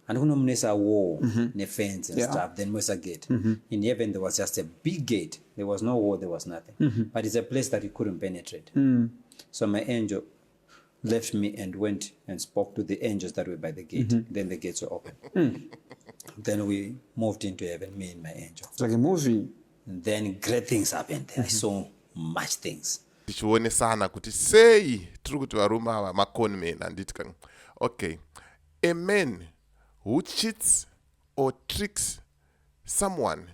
And kuno munoisa wall nefence and stuff, then moisa gate. In heaven there was just a big gate. There was no wall, there was nothing. But it's a place that you couldn't penetrate. So my angel left me and went and spoke to the angels that were by the gate. Then the gates were open. Then we moved into heaven, me and my angel. It's like a movie. And then great things happened. I saw much things. Tichionesana kuti sei tiri kuti varume ava maconman, handiti ka? Okay, a man who cheats or tricks someone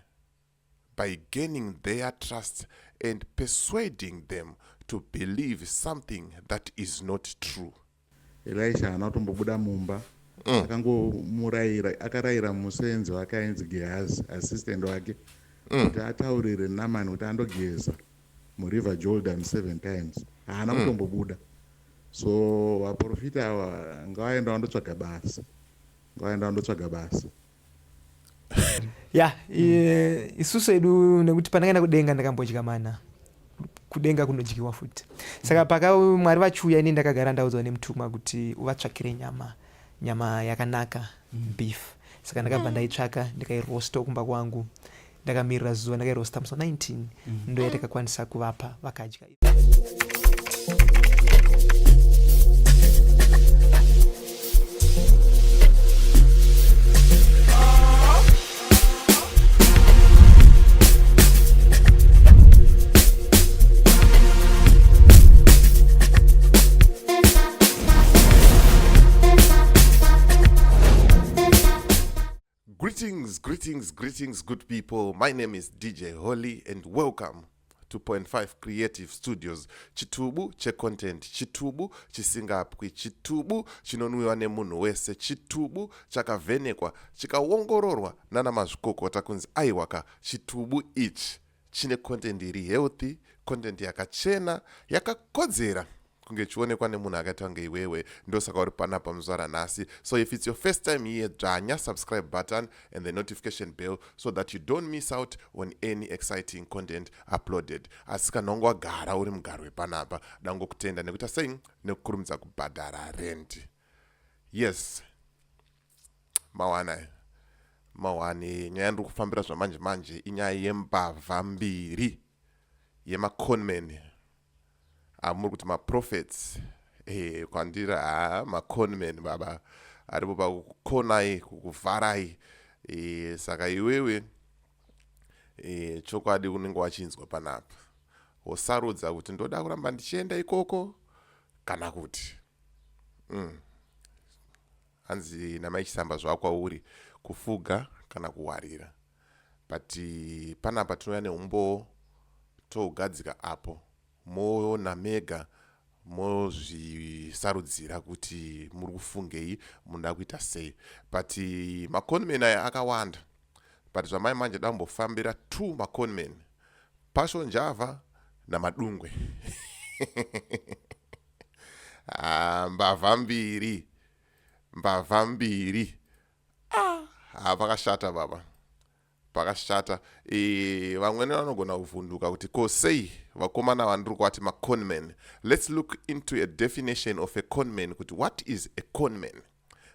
by gaining their trust and persuading them to believe something that is not true. Elisha haana kutombobuda mumba. Akangomurayira, akarayira musenzi wake ainzi Gehazi, assistant wake, kuti ataurire Namani kuti andogeza muRiver Jordan seven times. Haana kutombobuda. So vaprofita ava ngavaenda vandotsvaga basa, ngavaenda vandotsvaga basa. Ya, isusu edu, nekuti pandakaenda kudenga ndakambodya mana. Kudenga kunodyiwa futi. Saka paka Mwari vachiuya, ini ndakagara ndaudzwa nemutumwa kuti uvatsvakire nyama, nyama yakanaka, beef. Saka ndakabva ndaitsvaka, ndikairosta kumba kwangu, ndakamirira zuva. Ndakairosta musi wa19, ndo yatakakwanisa kuvapa, vakadya. Greetings, greetings, greetings, good people. My name is DJ Holly and welcome to Point 5 Creative Studios. Chitubu checontent, chitubu chisingapwi, chitubu chinonwiwa nemunhu wese, chitubu chakavhenekwa, chikaongororwa nana mazvikokota kunzi aiwaka, chitubu ichi chine content iri healthy, content yakachena, yakakodzera kunge chionekwa nemunhu akaita kunge iwewe. Ndosaka uri panapa muzuva ranhasi. So if it's your first time here, dzvanya subscribe button and the notification bell so that you don't miss out on any exciting content uploaded. Asi kana wange wagara uri mugaro wepanapa, dangokutenda nekuita sei, nekukurumidza kubhadhara rent. Yes, mawana mawane. Nyaya ndiri kufambira zvamanje manje inyaya yembavha mbiri, yemaconman amuri kuti maprophets. Kwandiri ha, maconman baba aripo pakukonai, kukuvharai. Saka iwewe, chokwadi unenge wachinzwa panapa, wosarudza kuti ndoda kuramba ndichienda ikoko kana kuti Hanzi namai Chisamba, zvakwauri kufuga kana kuwarira, but panapa tinouya neumbowo, tougadzika apo, moona mega, mozvisarudzira kuti muri kufungei, munoda kuita sei. But maconman aya akawanda, but zvamai manje da kumbofambira two maconman, Passion Java naMadungwe. Ah, mbavha mbiri, mbavha mbiri. Ah, pakashata baba, pakashata. Vamweni vanogona kuvhunduka kuti ko sei vakomana vandiri kuvati maconman. Let's look into a definition of a conman, kuti what is a conman,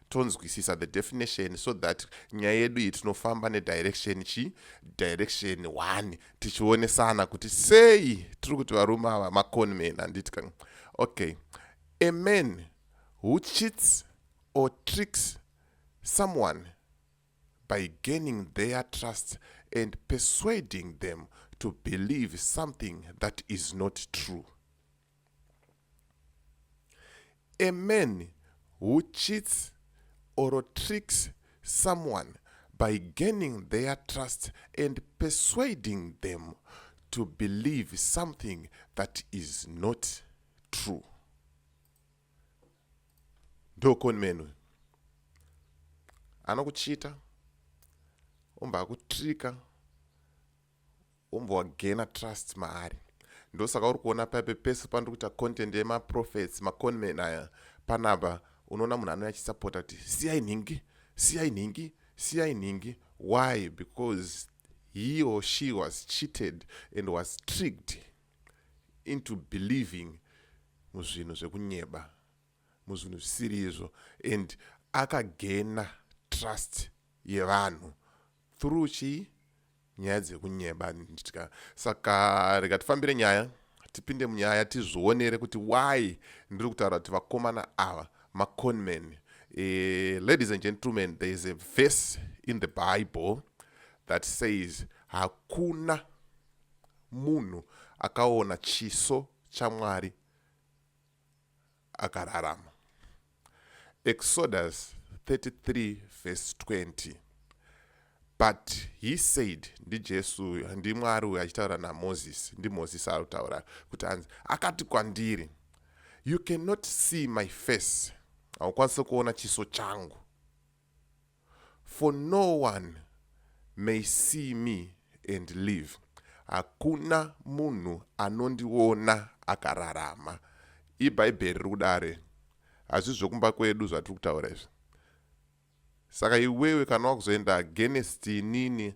tonzwisisa the definition so that nyaya yedu iyi tinofamba nedirection chi direction one, tichionesana kuti sei tiri kuti varume ava maconman, handiti ka? Okay, a man who cheats or tricks someone by gaining their trust and persuading them to believe something that is not true. A man who cheats or tricks someone by gaining their trust and persuading them to believe something that is not true. Ndo conman uyu anokuchita, ombva akutrika, ombva wagaina trust maari. Ndosaka uri kuona paipe pese pandiri kuita content yemaprophets, maconman aya panapa, unoona munhu anouya achisapota kuti siyai nhingi, siyai nhingi, siyai nhingi. Why? Because he or she was cheated and was tricked into believing muzvinhu zvekunyeba, muzvinhu zvisiri izvo, and akagaina Trust yevanhu through chii? Nyaya dzekunyeba nditya. Saka rega tifambire nyaya, tipinde munyaya, tizvionere kuti why ndiri kutaura kuti vakomana ava maconman. Ladies and gentlemen, there is a verse in the Bible that says hakuna munhu akaona chiso chaMwari akararama. Exodus 33 verse 20. But he said, ndiJesu, ndiMwari uyo achitaura naMoses, ndiMoses ari kutaura kuti hanzi akati kwandiri, "You cannot see my face," haukwanisi kuona chiso changu, "for no one may see me and live." Hakuna munhu anondiona akararama. Ibhaibheri riri kudare, hazvi zvokumba kwedu zvatiri kutaura izvi. Saka iwewe kana wakuzoenda against inini,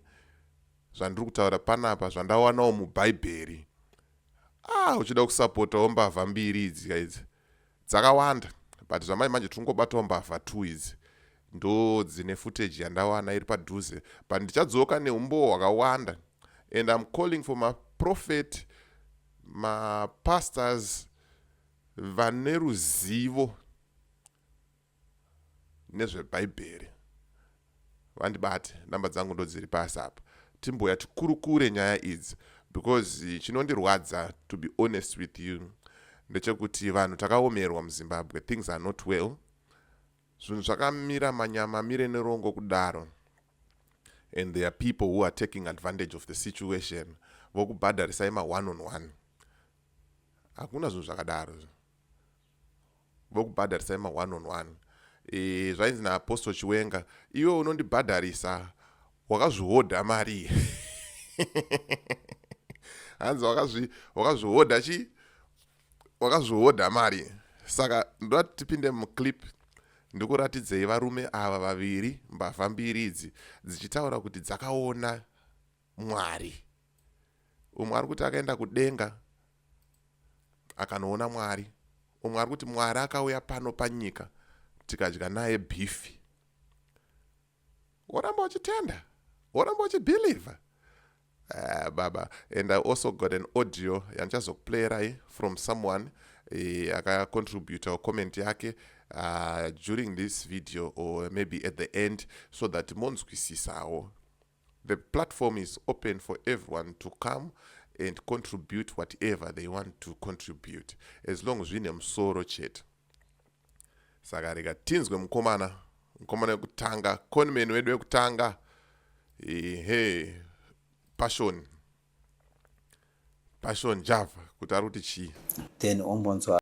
zvandiri kutaura panapa zvandawanawo mubhaibheri, ah, uchida kusapotawo mbavha mbiri idzi idzi dzakawanda, but zvamai manje tingobatawo mbavha two idzi, ndo dzine footage yandawana iri padhuze, but ndichadzoka neumbowo hwakawanda. And I'm calling for maprophet, mapastors vane ruzivo nezvebhaibheri, vandibate. Namba dzangu ndo dziri pasi apa. Timboya tikurukure nyaya idzi, because chinondirwadza, to be honest with you, ndechekuti vanhu takaomerwa muZimbabwe. Things are not well. Zvinhu zvakamira manyama mire nerongo kudaro, and there are people who are taking advantage of the situation, vokubhadharisai ma1 on 1. Hakuna zvinhu zvakadaro, vokubhadharisai ma1 on 1. Zvainzi naApostle Chiwenga, iwe unondibhadharisa wakazvihodha mari. Hanzi wakazvihodha chi, wakazvihodha mari. Saka ndoda tipinde muclip, ndikuratidzei varume ava vaviri, mbavha mbiri idzi, dzichitaura kuti dzakaona Mwari. Umwe ari kuti akaenda kudenga akanoona Mwari, umwe ari kuti Mwari akauya pano panyika tikadya naye beef. Woramba uchitenda, woramba uchibhilivha. Baba, and I also got an audio yandichazokuplayirai from someone akacontributa comment yake during this video or maybe at the end, so that monzwisisawo. The platform is open for everyone to come and contribute whatever they want to contribute, as long zvine musoro chete. Saka rega tinzwe mukomana, mukomana wekutanga, conman wedu wekutanga, ehe, Passion Java, kuti ari kuti chii. Then ombonzwa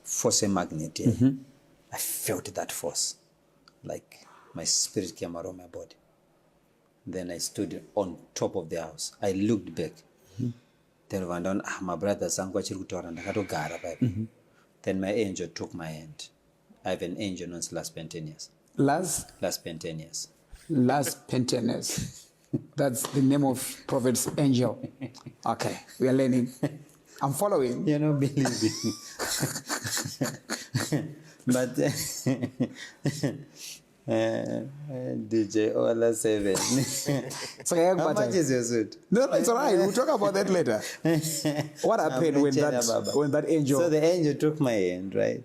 force magnet. I felt that force, like my spirit came out of my body. Then I stood on top of the house. I looked back. Then vandaona, ah, my brothers angu achiri kutaura, ndakatogara paipa. Then my angel took my hand. I have an angel known as Las Pentenius. Las? Las Pentenius. Las Pentenes. That's the name of Prophet's angel. Okay, we are learning. I'm following. You're not believing. But DJ Ola 7. Saka How much is your suit? No, it's all right. We'll talk about that later. What happened when that angel? So the angel took my hand, right?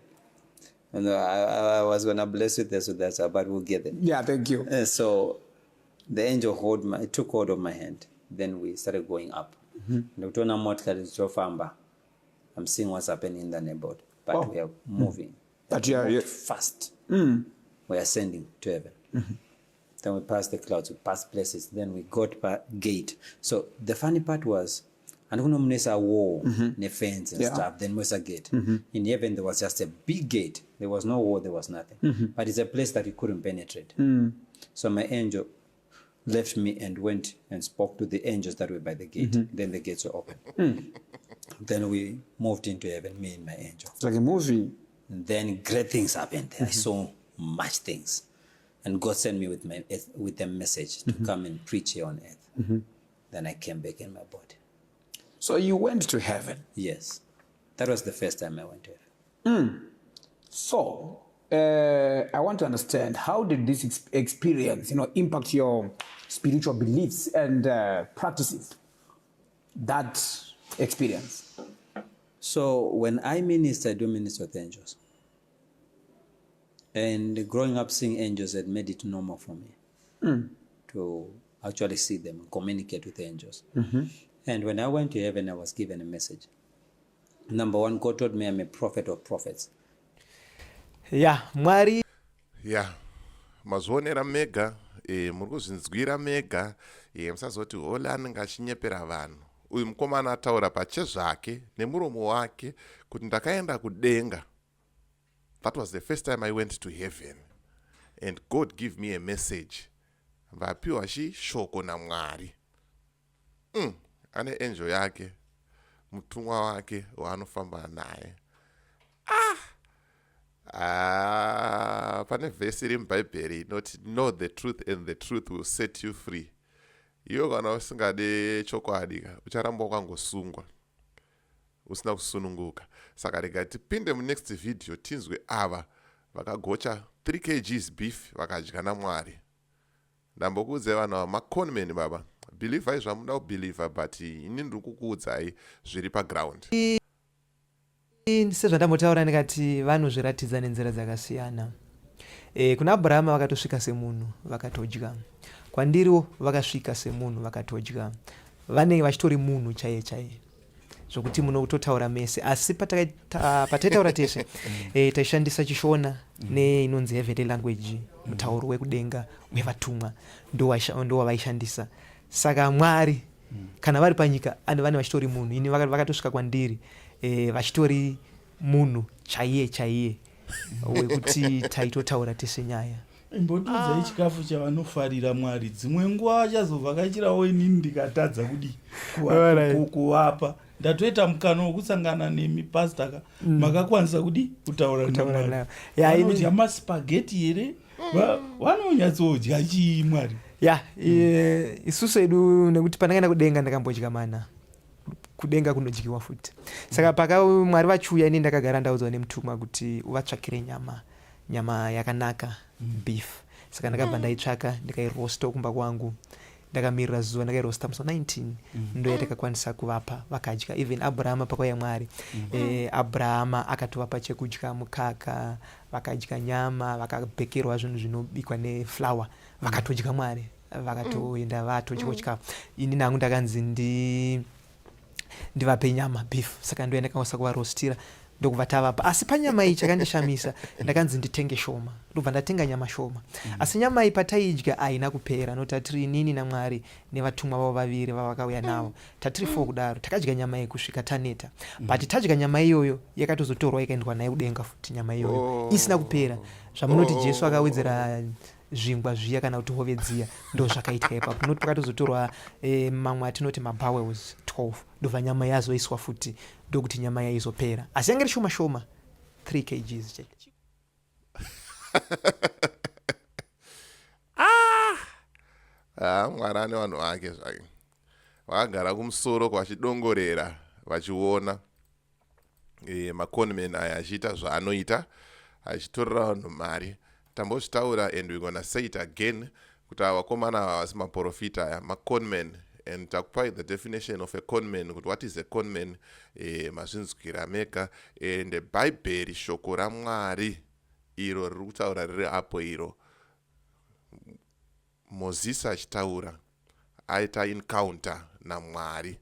And I was gonna bless you this with that, but we'll get there. Yeah, thank you. So the angel took hold of my hand. Then we started going up. Ndikutoona motikari dzichofamba. I'm seeing what's happening in the neighborhood, but we are moving. But you are- Moved fast. We are ascending to heaven. Then we passed the clouds, we passed places. Then we got gate. So the funny part was, andikunomunesa wall nefence and stuff. Then moisa gate. In heaven there was just a big gate. There was no wall, there was nothing. But it's a place that you couldn't penetrate. So my angel left me and went and spoke to the angels that were by the gate. Then the gates were open. Then we moved into heaven, me and my angel. It's like a movie. And then great things happened. I saw much things. And God sent me with a message to come and preach here on earth. Then I came back in my body. So you went to heaven. Yes. That was the first time I went to heaven. So I want to understand, how did this experience, impact your spiritual beliefs and practices? That experience. So when I minister, I do minister with angels. And growing up seeing angels had made it normal for me to actually see them and communicate with angels. And when I went to heaven, I was given a message. Number one, God told me I'm a prophet of prophets. Ya, Mwari. Ya, mazvionera mega, muri kuzvinzwira mega. Musazoti Holy anenge achinyepera vanhu. Uyu mukomana ataura pachezvake nemuromo wake kuti ndakaenda kudenga. That was the first time I went to heaven and God give me a message. Vapiwa shoko naMwari. Ane angel yake, mutumwa wake waanofamba naye. Ah, pane vhesi iri mubhaibheri inoti, "Know the truth and the truth will set you free." Iwe kana usingade chokwadi, ucharamba wakangosungwa usina kusununguka. Saka rega tipinde munext video, tinzwe ava vakagocha 3 kgs beef vakadya naMwari. Ndambokuudzai, vanhu ava maconman baba. Believai zvamuda kubelieva, but ini ndiri kukuudzai zviri paground. Sezvandambotaura, ndikati vanozviratidza nenzira dzakasiyana. Kuna Abrahama vakatosvika semunhu vakatodya. Kwandiriwo vakasvika semunhu vakatodya. Vanenge vachitori munhu chaiye chaiye, zvokuti munototaura mese. Asi pataitaura tese, taishandisa chiShona neinonzi heavenly language, mutauro wekudenga wevatumwa, ndo wavaishandisa. Saka Mwari kana vari panyika ane vane vachitori munhu. Ini vakatosvika kwandiri vachitori munhu chaiye chaiye, wekuti taitotaura tese nyaya. Imbotiudzai chikafu chavanofarira Mwari. Dzimwe nguva vachazovhakachirawo inini, ndikatadza kudi kuvapa. Ndatoita mukana wokusangana nemi, pastor ka, makakwanisa kudi kutaura Kutaura naMwari. navo. Ya, Vanodya maspaghetti here? Vanonyatsodya chii Mwari? Ya, isusu edu, nekuti pandakaenda kudenga ndakambodya mana. Kudenga kunodyiwa futi. Saka paka Mwari vachiuya, ini ndakagara ndaudzwa nemutumwa kuti uvatsvakire nyama, nyama yakanaka, beef. Saka ndakabva ndaitsvaka, ndikairoasta kumba kwangu, ndakamirira zuva, ndakairoasta musi wa19, ndo yatakakwanisa kuvapa, vakadya. Even Abrahama, pakauya Mwari, Abrahama akatovapa chekudya, mukaka, vakadya nyama, vakabhekerwa zvinhu zvinobikwa neflour, vakatodya. Mwari vakatoenda vatodyawo chikafu. Ini nangu ndakanzi ndivape nyama, beef. Saka ndoenda ndakakwanisa kuvarostira, ndokubva tavapa. Asi panyama iyi chakandishamisa, ndakanzi nditenge shoma, ndobva ndatenga nyama shoma. Asi nyama iyi pataidya haina kupera, nokuti tatiri inini naMwari nevatumwa vavo vaviri vavakauya navo, tatiri four kudaro. Takadya nyama iyi kusvika taneta, but tadya nyama iyoyo yakatozotorwa ikaendwa nayo kudenga futi, nyama iyoyo isina kupera. Zvamunoti Jesu akawedzera zvingwa zviya kana kuti hove dziya, ndo zvakaitika ipapo, nokuti pakatozotorwa mamwe atinoti mabowls 12, ndobva nyama yazoiswa futi, ndokuti nyama yaizopera. Asi yange iri shoma shoma, 3 kgs chete. Ah, Mwari ane vanhu vake zvake vakagara kumusoro vachidongorera, vachiona maconman aya achiita zvaanoita, achitorera vanhu mari. Tambozvitaura and we gonna say it again kuti ava vakomana ava havasi maprofita, aya maconman. And takupai the definition of a conman, kuti what is a conman. Mazvinzwira mega. And Bhaibheri, shoko raMwari iro riri kutaura riri apo iro, Mozisi achitaura aita encounter naMwari,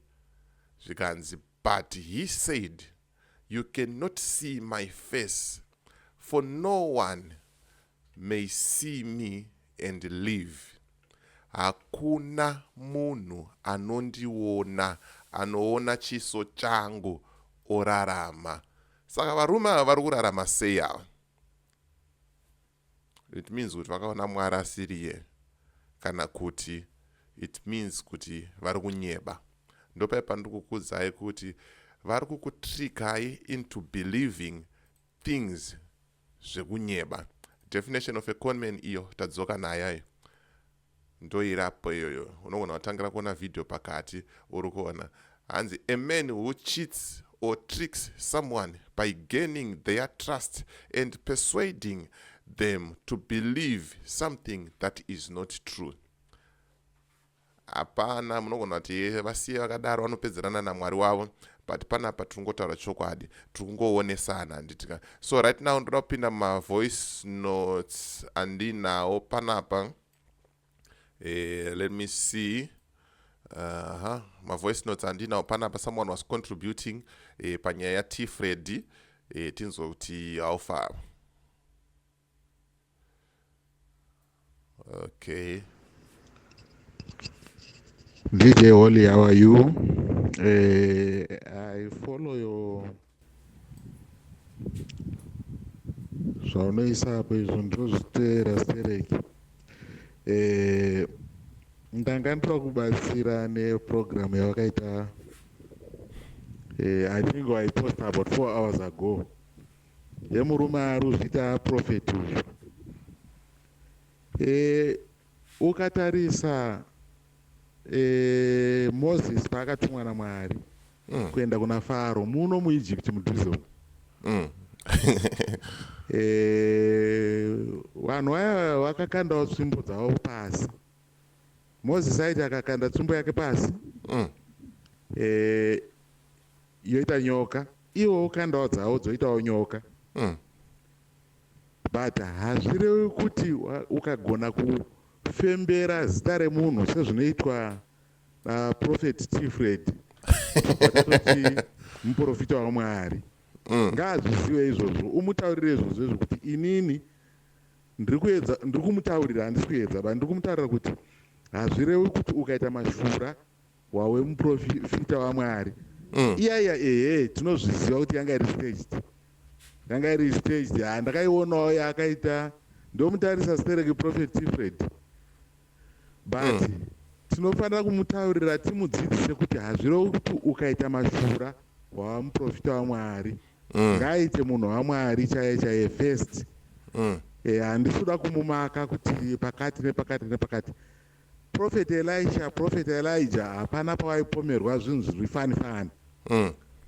zvikanzi, "But he said, you cannot see my face, for no one may see me and live." Hakuna munhu anondiona, anoona chiso changu orarama. Saka varume ava vari kurarama sei ava? It means kuti vakaona Mwari asiriye, kana kuti it means kuti vari kunyeba. Ndopai pandiri kukudzai kuti vari kukutrikai into believing things zvekunyeba. Definition of a conman iyo tadzoka nayo, ndoirapo iyoyo. Unogona kutangira kuona vhidhiyo pakati, uri kuona hanzi, "A man who cheats." or tricks someone by gaining their trust and persuading them to believe something that is not true. Hapana, munogona kuti vasiye vakadaro, vanopedzerana namwari wavo, but panapa tiri kungotaura chokwadi, tiri kungoonesana, handitika? So right now ndoda kupinda mumavoice notes andinawo panapa. Let me see. Mavoice notes andinawo panapa, someone was contributing panyaya yaT Freddy. Tinzwe kuti haufa. Okay. DJ Holly, how are you? I follow your zvaunoisa apo, izvo ndinozviteera stereki. Ndanga ndoda kubatsira neprogram yawakaita. I think I post about 4 hours ago, yemurume ari kuzviita prophet uyu. Ukatarisa Moses paakatumwa naMwari kuenda kuna Faro muno muEgypt, mudhuze umu, vanhu vaya vakakandawo tsvimbo dzavo pasi. Moses aiti akakanda tsvimbo yake pasi, yoita nyoka. Iwo ukandawo dzavo, dzoitawo nyoka. But hazvirevi kuti ukagona kufembera zita remunhu sezvinoitwa naProphet T Fred, watatoti muprofita waMwari. Ngaazvizive izvozvo, umutaurire izvozvo izvo kuti inini ndiri kuedza, ndiri kumutaurira, handisi kuedza, but ndiri kumutaurira kuti hazvirevi kuti ukaita mashura wawe muprofita waMwari. Iyaiya, ehe, tinozviziva kuti yanga iri staged, yanga iri staged. Ha, ndakaionawo yaakaita, ndomutarisa stereki Prophet T Fred, but tinofanira kumutaurira, timudzidzise kuti hazvirevi kuti ukaita mashura wava muprofita waMwari. Ngaaite munhu waMwari chaiye chaiye first. Handisi kuda kumumaka kuti pakati nepakati nepakati. Prophet Elisha, Prophet Elijah, hapana pavaipomerwa zvinhu zviri fani fani.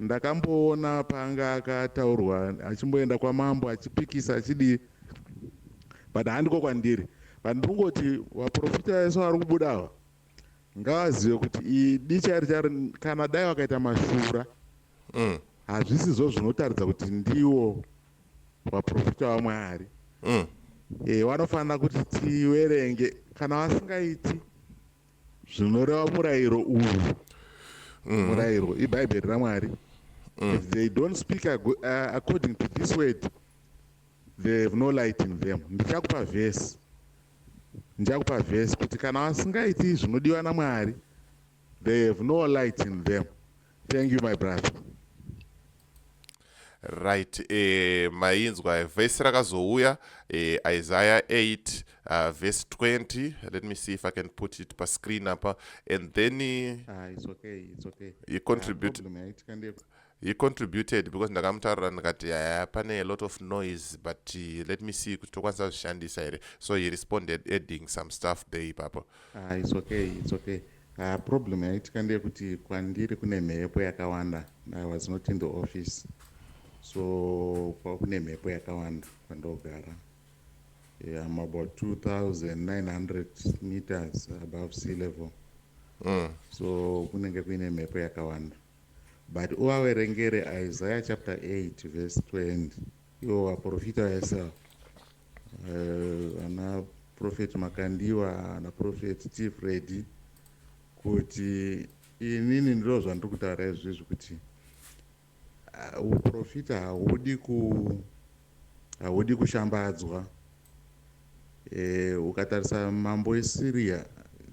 Ndakamboona paanga akataurwa achimboenda kwamambo achipikisa achidii, but handiko kwandiri. But ndingoti vaprofita vese vari kubuda ava ngavazive kuti idi chairo chairo, kana dai vakaita mashura, hazvisizvo zvinotaridza kuti ndiwo vaprofita vaMwari. Vanofanira kuti tiverenge kana vasingaiti zvinoreva murayiro uyu. Murayiro ibhaibheri raMwari. If they don't speak according to this word, they have no light in them. Ndichakupa vhesi, ndichakupa vhesi kuti kana vasingaiti zvinodiwa naMwari, they have no light in them. Thank you, my brother. Right, mainzwa vhesi rakazouya, Isaiah 8 verse 20. Let me see if I can put it pascreen apa and then Ah, it's okay, it's okay. He contribute Ah, problem yaitika ndeye He contributed because ndakamutaurira ndikati haya, pane a lot of noise, but let me see kuti tokwanisa kuzvishandisa here. So he responded adding some stuff there ipapo. Ah, it's okay, it's okay. Problem yaitika ndeyekuti kwandiri kune mhepo yakawanda. I was not in the office, so kune mhepo yakawanda kwandogara. Yeah, I'm about 2900 meters above sea level, so kunenge kuine mhepo yakawanda. But uvaverengere Isaiah chapter 8 verse 20, ivo vaprofita vese, ana Prophet Makandiwa, ana Prophet T Freddy, kuti inini ndiro zvandiri kutaura izvizvi kuti uprofita haudi kushambadzwa. Ukatarisa mambo weSyria,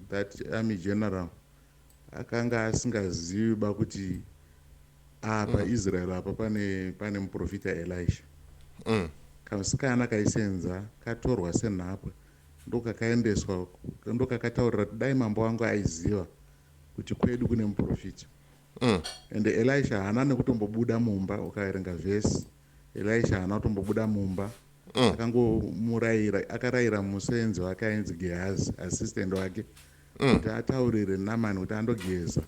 that army general, akanga asingazivi ba kuti apa Israel apa pane muprofita Elisha. Kamusikana kaisenza katorwa senhapwa, ndokakaendeswa, ndokakataurira kuti dai mambo wangu aiziva kuti kwedu kune muprofita. And Elisha haana nekutombobuda mumba. Ukaverenga vhesi, Elisha haana kutombobuda mumba. Akangomurayira, akarayira musenzi wake ainzi Gehazi, assistant wake, kuti ataurire Namani kuti andogeza.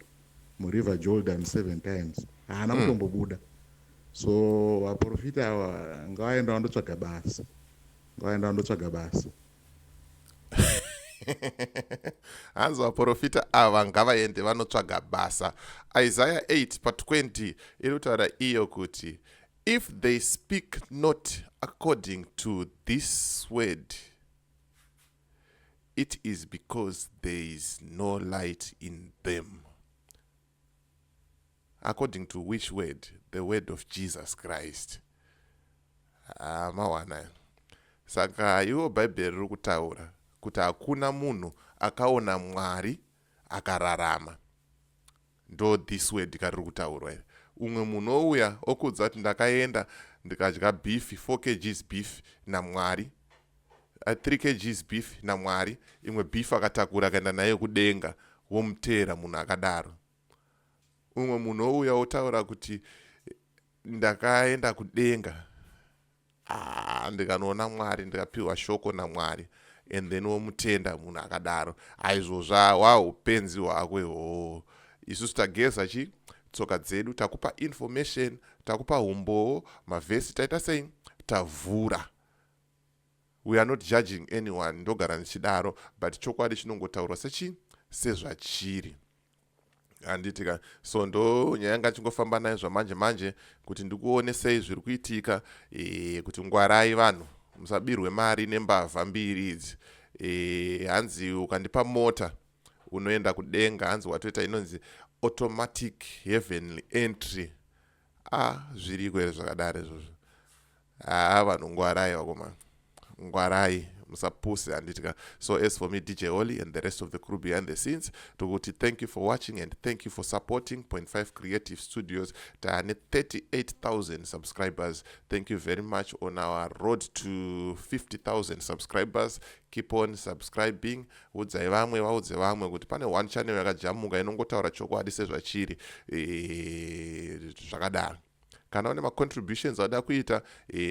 Muriver Jordan seven times, haana kutombobuda. So vaprofita ava ngavaenda vandotsvaga basa, ngavaenda vandotsvaga basa. Hanzi vaprofita ava ngavaende vanotsvaga basa. Isaiah 8 pa20 iri kutaura iyo kuti, "If they speak not according to this word, it is because there is no light in them." According to which word? The word of Jesus Christ. Ah, mawana. Saka iwo Bhaibheri riri kutaura kuti hakuna munhu akaona Mwari akararama. Ndo this word kariri kutaurwa here. Umwe munhu ouya okudza kuti ndakaenda ndikadya beef, 4 kgs beef naMwari, 3 kgs beef naMwari, imwe beef akatakura akaenda nayo kudenga, womuteera munhu akadaro. Umwe munhu ouya otaura kuti ndakaenda kudenga, ah, ndikanoona Mwari, ndikapiwa shoko naMwari, and then womutenda munhu akadaro. Aizvozva waupenzi hwako ihwohwo. Isusu tageza chi tsoka dzedu, takupa information, takupa umbowo, mavhesi, taita sei, tavhura. We are not judging anyone, ndogara ndichidaro, but chokwadi chinongotaurwa sechi sezvachiri, handiti ka? So ndo nyaya yanga chingofamba nayo zvamanje manje kuti ndikuonesei zviri kuitika, kuti ngwarai vanhu, musabirwe mari nembavha mbiri idzi. Hanzi ukandipa mota unoenda kudenga, hanzi watoita inonzi automatic heavenly entry. A, zviriko here zvakadaro izvozvo? Haa, vanhu ngwarai, vakomana, ngwarai, musapuse, handiti ka? So as for me, DJ Holly, and the rest of the crew behind the scenes, tokuti thank you for watching and thank you for supporting Point 5 Creative Studios. Taane 38,000 subscribers. Thank you very much. On our road to 50,000 subscribers. Keep on subscribing. Udzai vamwe, vaudze vamwe kuti pane one channel yakajamuka inongotaura chokwadi sezvachiri. Zvakadaro. Kana une macontributions auda kuita,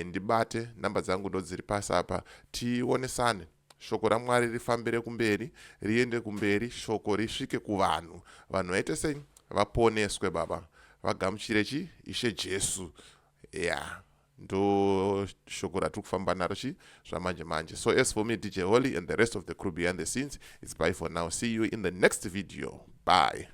ndibate, namba dzangu ndo dziri pasi apa, tionesane, shoko raMwari rifambire kumberi, riende kumberi, shoko risvike kuvanhu, vanhu vaite sei, vaponeswe baba, vagamuchire chi Ishe Jesu. Ya, yeah. Ndo shoko ratiri kufamba naro chi zvamanje manje. So as for me, DJ Holly, and the rest of the crew behind the scenes, it's bye for now. See you in the next video. Bye.